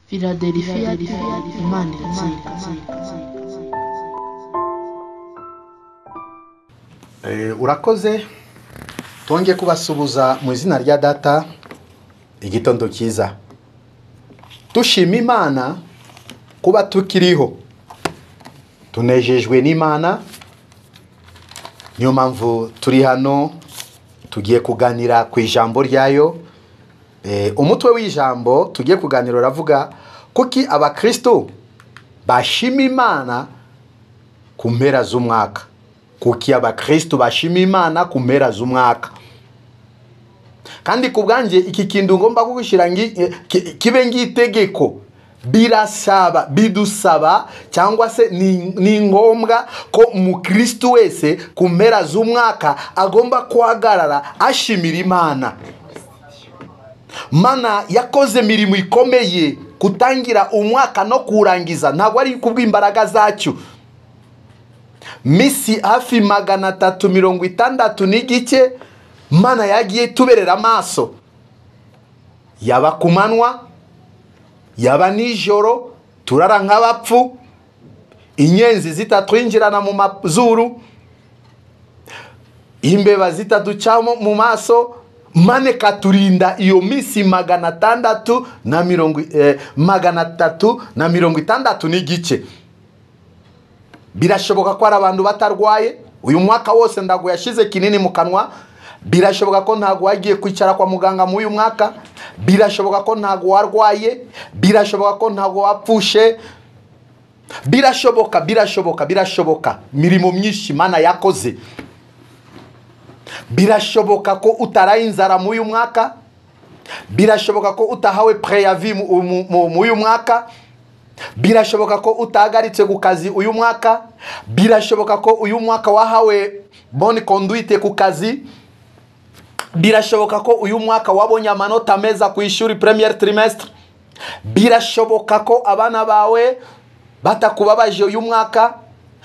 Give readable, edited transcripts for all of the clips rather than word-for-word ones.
Philadelphia Imana iratsinda. Urakoze twongeye kubasubuza mu izina rya data igitondo cyiza. Dushima Imana kuba tukiriho, tunejejwe n'Imana, niyo mpamvu turi hano tugiye kuganira ku ijambo ryayo. Umutwe w'ijambo tugiye kuganira uravuga kuki abakristo bashima Imana ku mpera z'umwaka. Kuki abakristo bashima Imana ku mpera z'umwaka. Kandi ku bwanjye iki kintu ngomba kugushyira kibe ngitegeko, birasaba, bidusaba cyangwa se ni ngombwa ko umukristo wese ku mpera z'umwaka agomba guhagarara ashimira Imana. Mana yakoze imirimo ikomeye kutangira umwaka no kurangiza, ntabwo ari kubw'imbaraga zacyo. Misi hafi 360 n'igice Mana yagiye tuberera amaso, yaba kumanwa yaba nijoro, turara nk'abapfu, inyenzi zitatwinjirana mu mazuru, imbeba zitaduca mu maso. Mane katurinda iyo misi 660 n'igice. Birashoboka ko ari abantu batarwaye uyu mwaka wose, ndago yashize kinini mu kanwa. Birashoboka ko ntago wagiye kwicara kwa muganga mu uyu mwaka. Birashoboka ko ntago warwaye. Birashoboka ko ntago wapfushe. Birashoboka, birashoboka, birashoboka. Mirimo myinshi Mana yakoze. Birashoboka ko utaraye inzara mu uyu mwaka. Birashoboka ko utahawe préavis mu uyu mwaka. Birashoboka ko utahagaritse ku kazi uyu mwaka. Birashoboka ko uyu mwaka wahawe bonne conduite ku kazi. Birashoboka ko uyu mwaka wabonye amanota meza ku ishuri premier trimestre. Birashoboka ko abana bawe batakubabaje uyu mwaka.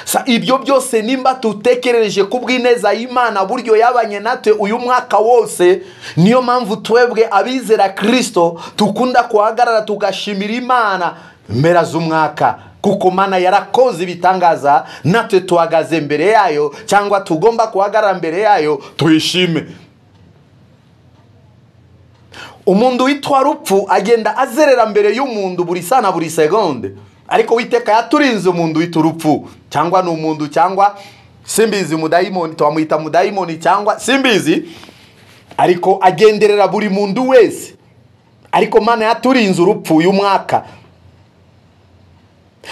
Sa ibyo byose nimba tutekereje kubw'ineza y'Imana buryo yabanye natwe uyu mwaka wose, niyo mpamvu twebwe abizera Kristo tukunda kuhagarara tugashimira Imana mpera z'umwaka, kuko Mana yarakoze ibitangaza, natwe tuhagaze mbere yayo cyangwa tugomba kuhagarara mbere yayo tuyishime. Umuntu witwa rupfu agenda azerera mbere y'umuntu buri sana buri segonde, ariko Uwiteka yaturinze umuntu witwa urupfu, cyangwa ni umuntu cyangwa simbizi, mudayimoni twamwita mudayimoni cyangwa simbizi, ariko agenderera buri muntu wese. Ariko Mana yaturinze urupfu uyu mwaka.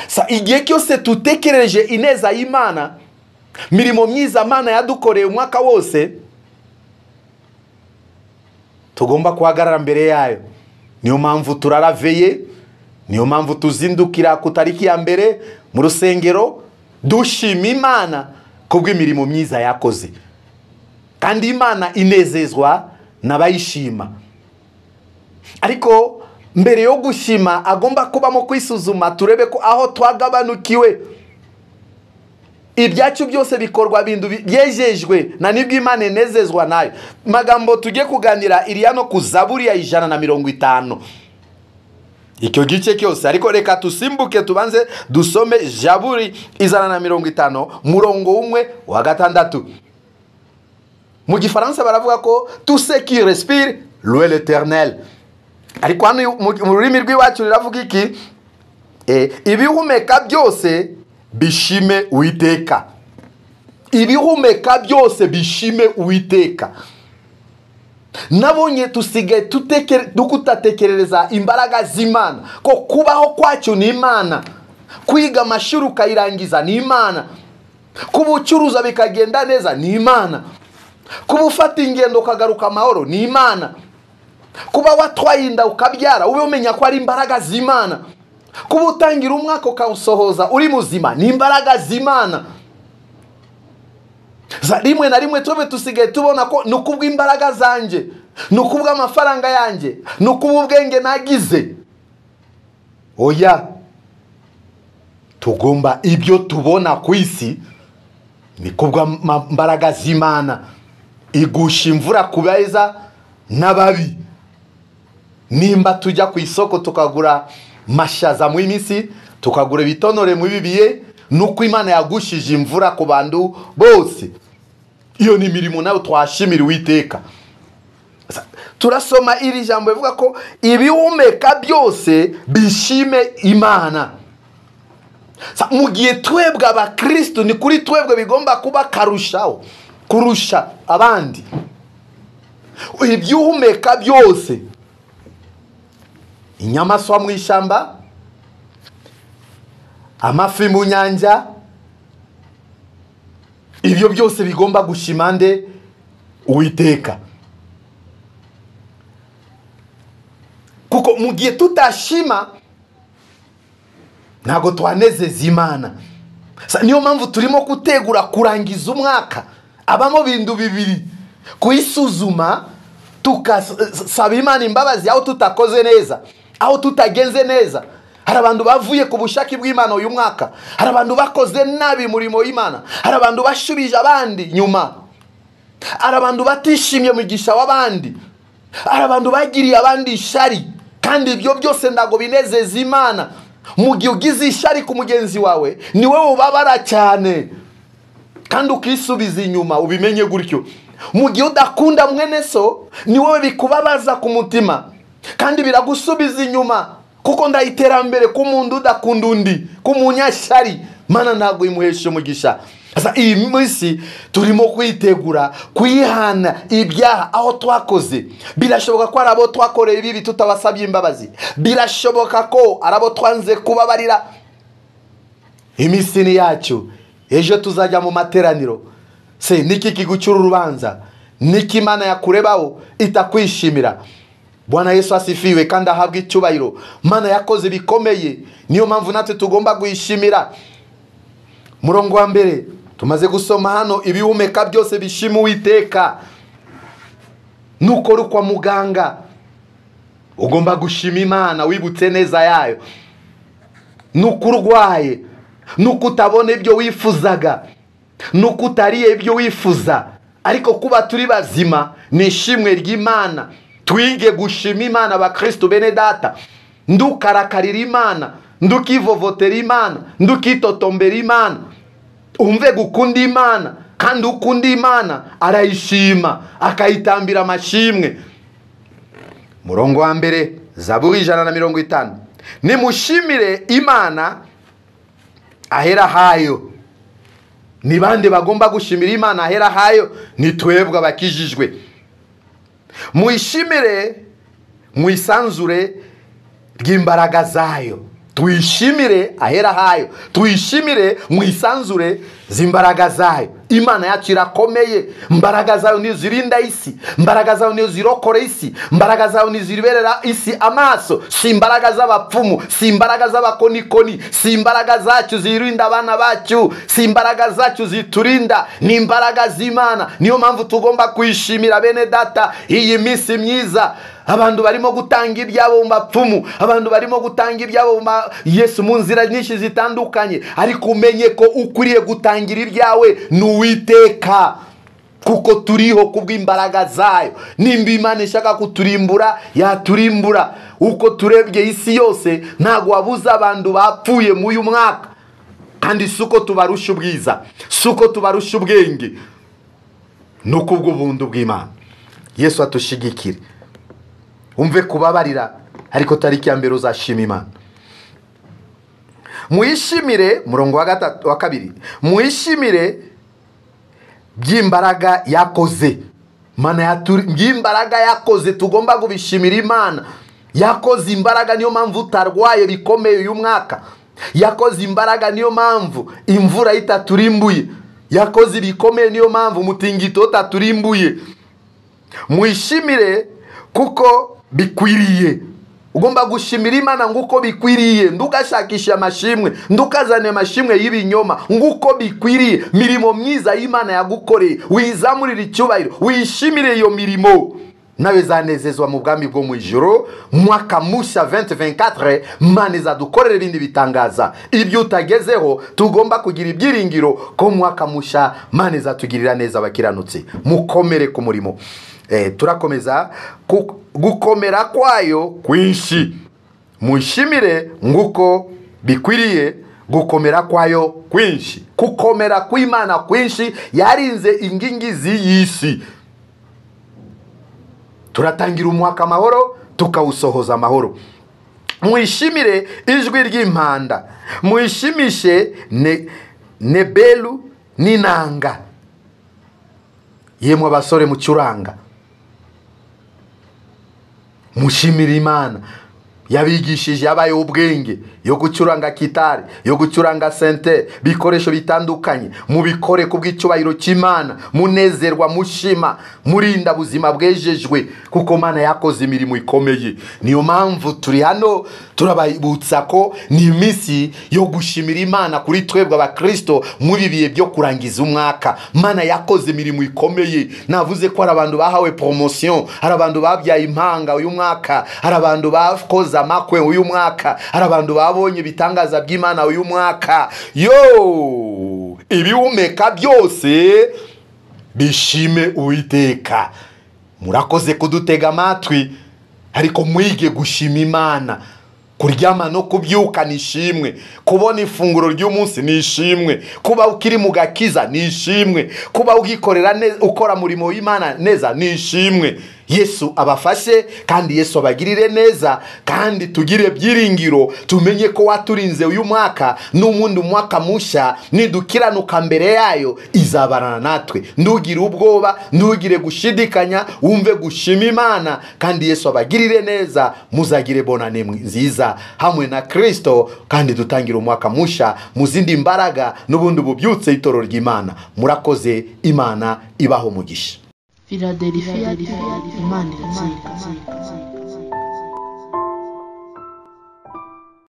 Sa igihe cyose tutekereje ineza y'Imana, mirimo myiza Mana yadukoreye umwaka wose, tugomba kuhagarara mbere yayo. Niyo mpamvu turaraveye, niyo mpamvu tuzindukira ku tariki ya mbere mu rusengero dushima Imana kubw'imirimo myiza yakoze. Kandi Imana inezezwa n'abayishima. Ariko mbere yo gushima agomba kubamo kwisuzuma, turebe ko aho twagabanukiwe. Ibyacu byose bikorwa bindu byejejwe na nibwo Imana inezezwa nayo. Magambo tugiye kuganira iri hano ku Zaburi ya 150, icyo gice cyose, ariko reka tusimbuke tubanze dusome Zaburi 150 murongo 1 wa 6. Mu Gifaransa baravuga ko tout ce qui respire loue l'Éternel. Ariko hano mu rurimi rw'iwacu riravuga iki? Ibihumeka byose bishime Uwiteka. Ibihumeka byose bishime Uwiteka. Nabonye tusigaye dukutatekerereza imbaraga z'Imana, ko kubaho kwacu ni Imana, kwiga amashuri ukayirangiza ni Imana, kuba ucuruza bikagenda neza ni Imana, kuba ufata ingendo ukagaruka amahoro ni Imana, kuba watwaye inda ukabyara ube umenya ko ari imbaraga z'Imana, kuba utangira umwaka ukawusohoza uri muzima ni imbaraga z'Imana. Rimwe na rimwe tube tusigaye tubona ko ni ukubw'imbaraga zanjye, ni ukubw'amafaranga yanjye, ni ukubw'ubwenge nagize. Oya, tugomba ibyo tubona ku isi ni kubw'imbaraga z'Imana. Igusha imvura ku beza n'ababi. Nimba tujya ku isoko tukagura mashaza mu iminsi, tukagura ibitonore mu bibiye, nuko Imana yagushije imvura ku bantu bose. Iyo ni imirimo nayo twashimira Uwiteka. Turasoma iri jambo rivuga ko ibihumeka byose bishime Imana. Mu gihe twebwe abakristo ni kuri twebwe bigomba kuba karushaho kurusha abandi. Ibyuhumeka byose, inyamaswa mu ishyamba, amafi mu nyanja, ibyo byose bigomba gushima nde? Uwiteka. Kuko mu gihe tutashima ntago twanezeza Imana. Niyo mpamvu turimo gutegura kurangiza umwaka abamo bintu bibiri: kuyisuzuma tukasaba Imana imbabazi aho tutakoze neza, aho tutagenze neza. Hari abantu bavuye ku bushake bw'Imana uyu mwaka, hari abantu bakoze nabi murimo w'Imana, hari abantu bashubije abandi nyuma, hari abantu batishimye mugisha w'abandi, hari abantu bagiriye abandi ishari. Kandi ibyo byose ndago binezeza Imana. Mu gihe ugize ishari ku mugenzi wawe ni wowe ubabara cyane kandi ukisubiza inyuma, ubimenye gutyo. Mu gihe udakunda mwene so ni wowe bikubabaza ku mutima kandi biragusubiza inyuma, kuko ndayiterambere ku muntu udakunda undi, ku munyashari Mana ntabwo imuhesha umugisha. Sasa iyi minsi turimo kwitegura kuyihana ibyaha aho twakoze. Birashoboka ko ari abo twakoreye ibibi tutabasabye imbabazi, birashoboka ko ari abo twanze kubabarira. Iminsi ni yacu, ejo tuzajya mu materaniro. Se niki kigucura urubanza? Niki Imana yakurebaho itakwishimira? Bwana Yesu asifiwe kandi ahabwe icyubahiro. Mana yakoze bikomeye, niyo mpamvu natwe tugomba guishimira. Murongo wa mbere tumaze gusoma hano, ibihumeka byose bishima Uwiteka. Nukora kwa muganga ugomba gushima Imana wibutse neza yayo. Nuko urwaye, nuko utabona ibyo wifuzaga, nuko utariye ibyo wifuza, ariko kuba turi bazima ni ishimwe ry'Imana. Twige gushima Imana abakristo bene data. Ndukarakarira Imana, ndukivovotera Imana, ndukitotombera Imana. Umve gukunda Imana, kandi ukunda Imana arayishima akayitambira amashimwe. Murongo wa mbere, Zaburi 150. Nimushimire Imana ahera hayo. Ni bande bagomba gushimira Imana ahera hayo? Ni twebwe abakijijwe. Muishimire muisanzure ry'imbaraga zayo. Tuyishimire ahera hayo, tuyishimire muisanzure z'imbaraga zayo. Imana yacu irakomeye, imbaraga zayo nizo zirinda isi, imbaraga zayo nizo zirokora isi, imbaraga zayo nizo ziberera isi amaso. Si imbaraga z'abapfumu, si imbaraga z'abakonikoni, si imbaraga zacu zirinda abana bacu, si imbaraga zacu ziturinda, ni imbaraga z'Imana. Niyo mpamvu tugomba kuyishimira bene data iyi minsi myiza. Abantu barimo gutanga ibyabo mu bapfumu, abantu barimo gutanga ibyabo mu Yesu mu nzira nyinshi zitandukanye, ariko umenye ko ukwiriye gutangira ibyawe ni Uwiteka, kuko turiho kubw'imbaraga zayo. Nimba Imana ishaka kuturimbura yaturimbura. Uko turebye isi yose ntago wabuza abantu bapfuye mu uyu mwaka, kandi suko tubarusha ubwiza, suko tubarusha ubwenge, nuko ubwo buntu bw'Imana. Yesu atushigikire. Umve kubabarira, ariko tariki ya mbere uzashima Imana. Muishimire, murongo wa gatatu wa kabiri, muishimire by'imbaraga yakoze. Mana by'imbaraga yakoze tugomba kubishimira Imana. Yakoze imbaraga, niyo mpamvu utarwaye bikomeye uyu mwaka. Yakoze imbaraga, niyo mpamvu imvura itaturimbuye. Yakoze ibikomeye, niyo mpamvu umutingito utaturimbuye. Muishimire kuko bikwiriye. Ugomba gushimira Imana nguko bikwiriye. Ndugashakisha amashimwe, ndukazane amashimwe y'ibinyoma, nguko bikwiriye. Mirimo myiza y'Imana yagukoreye, wizamurira icyubahiro, wishimire iyo mirimo, nawe zanezezwa mu bwami bwo mu ijuru. Mwaka musha 2024 Imana izadukorera ibindi bitangaza. Ibyo utagezeho tugomba kugira ibyiringiro ko mwaka musha Imana izatugirira neza abakiranutsi. Mukomere ku murimo. Turakomeza gukomera kwayo kwinshi. Mushimire nguko bikwiriye gukomera kwayo kwinshi. Kukomera kw'Imana kwinshi yarinze ingingi z'iyisi. Turatangira umwaka amahoro, tukawusohoza amahoro. Mwishimire ijwi ry'impanda, mwishimishe nebelu n'inanga. Yemwe abasore mucuranga, mushimire Imana yabigishije, yabaye ubwenge yo gucuranga kitari, yo gucuranga sente, bikoresho bitandukanye. Mubikore kubw'icyubahiro cy'Imana, munezerwa, mushima, murinda buzima bwejejwe, kuko Mana yakoze imirimo ikomeye. Niyo mpamvu turi hano turabibutsa ko ni iminsi yo gushimira Imana kuri twebwe abakristo muri bihe byo kurangiza umwaka. Mana yakoze imirimo ikomeye. Navuze ko hari abantu bahawe promotion, hari abantu babyaye impanga uyu mwaka, hari abantu bakoze amakwe uyu mwaka, hari abantu babonye ibitangaza by'Imana uyu mwaka. Yo, ibihumeka byose bishime Uwiteka. Murakoze kudutega amatwi, ariko mwige gushima Imana. Kuryama no kubyuka ni ishimwe, kubona ifunguro ry'umunsi ni ishimwe, kuba ukiri mu gakiza ni ishimwe, kuba ugikorera neza, ukora murimo w'Imana neza ni ishimwe. Yesu abafashe kandi Yesu abagirire neza, kandi tugire byiringiro, tumenye ko waturinze uyu mwaka n'umundi mwaka musha, nidukiranuka mbere yayo izabarana natwe. Ndugire ubwoba, ndugire gushidikanya, wumve gushima Imana, kandi Yesu abagirire neza. Muzagire bonane nziza hamwe na Kristo, kandi dutangire umwaka musha muzindi mbaraga n'ubundi bubyutse itorero ry'Imana. Murakoze, Imana ibaho umugisha. Philadelphia, Imana irazirikana.